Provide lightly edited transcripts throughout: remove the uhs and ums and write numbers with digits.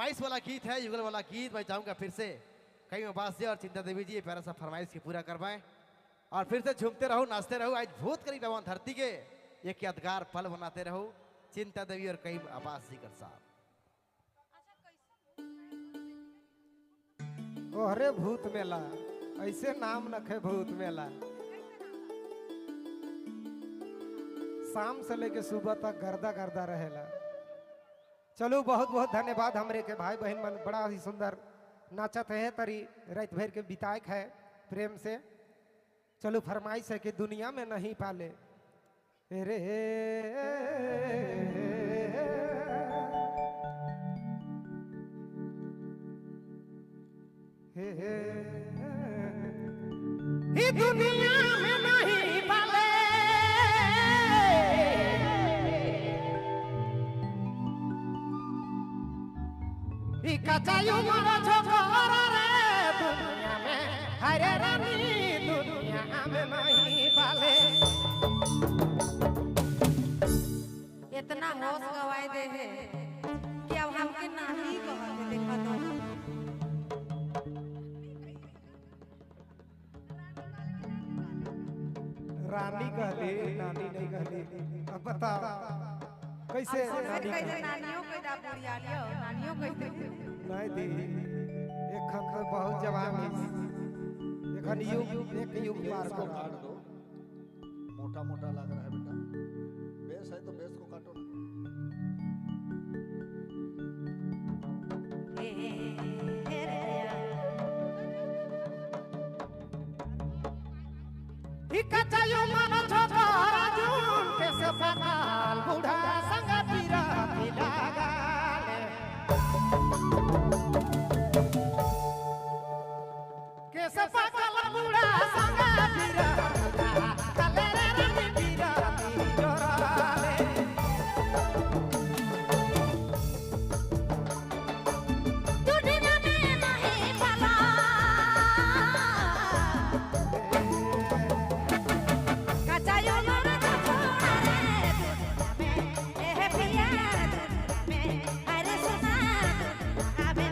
फरमाइश वाला गीत है, युगल वाला गीत। मैं चाहूंगा फिर से कई अब्बास जी और चिंता देवी जी ये प्यारा सा फरमाइश की पूरा करवाएं और फिर से झूमते रहो, नाचते रहो। आज भूत करी भगवान धरती के एक यादगार पल बनाते रहो, चिंता देवी और कई अब्बास जी कर साहब। ओहरे भूत मेला, ऐसे नाम नखे भूत मेला। शाम से लेके सुबह तक गर्दा गर्दा रहेला। चलो बहुत बहुत धन्यवाद हमरे के भाई बहन मन, बड़ा ही सुंदर नाचत है तरी रात भर के बिताए है प्रेम से। चलो फरमाइश है कि दुनिया में नहीं पाले रे हे हे दुनिया में नहीं पाले कचायु मरो छोकरा रे दुनिया में, हरे रानी दुनिया में नहीं पाले। इतना होश गवाए दे है कि अब हमके नानी कहते देखा तो। रानी कहली, नानी नहीं कहली। अब बताओ कैसे नानी कहते? नानियों कहते, बुढ़िया लियो नानियों कहते। नहीं दी एखन तो बहुत जवान है, एखन युग एक युग पार को काट दो। मोटा मोटा लग रहा है बेटा, बेस है तो बेस को काटो ना। कचायु मनो छोकरा जून के से पकाल बूढ़ा संग पीरा लगाले के से पकाल बूढ़ा संग पीरा काले रे रानी पीरा जोराले। दुनिया में नहीं पाला कचायो मरो छोकरा रे दुनिया में, एह पिया दुनिया में, अरे सुना दुनिया में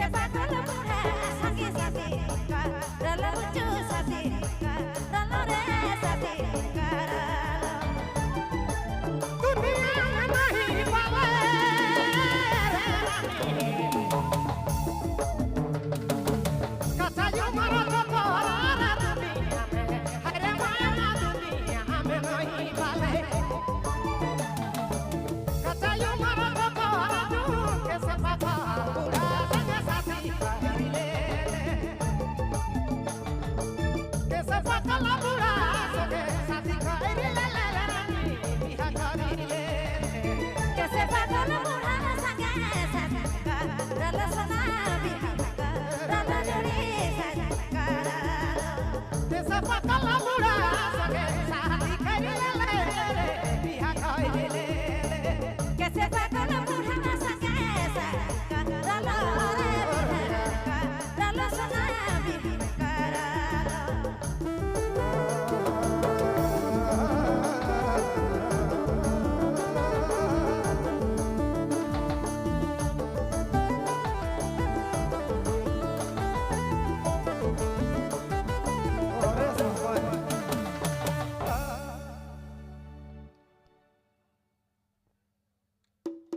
के पागल।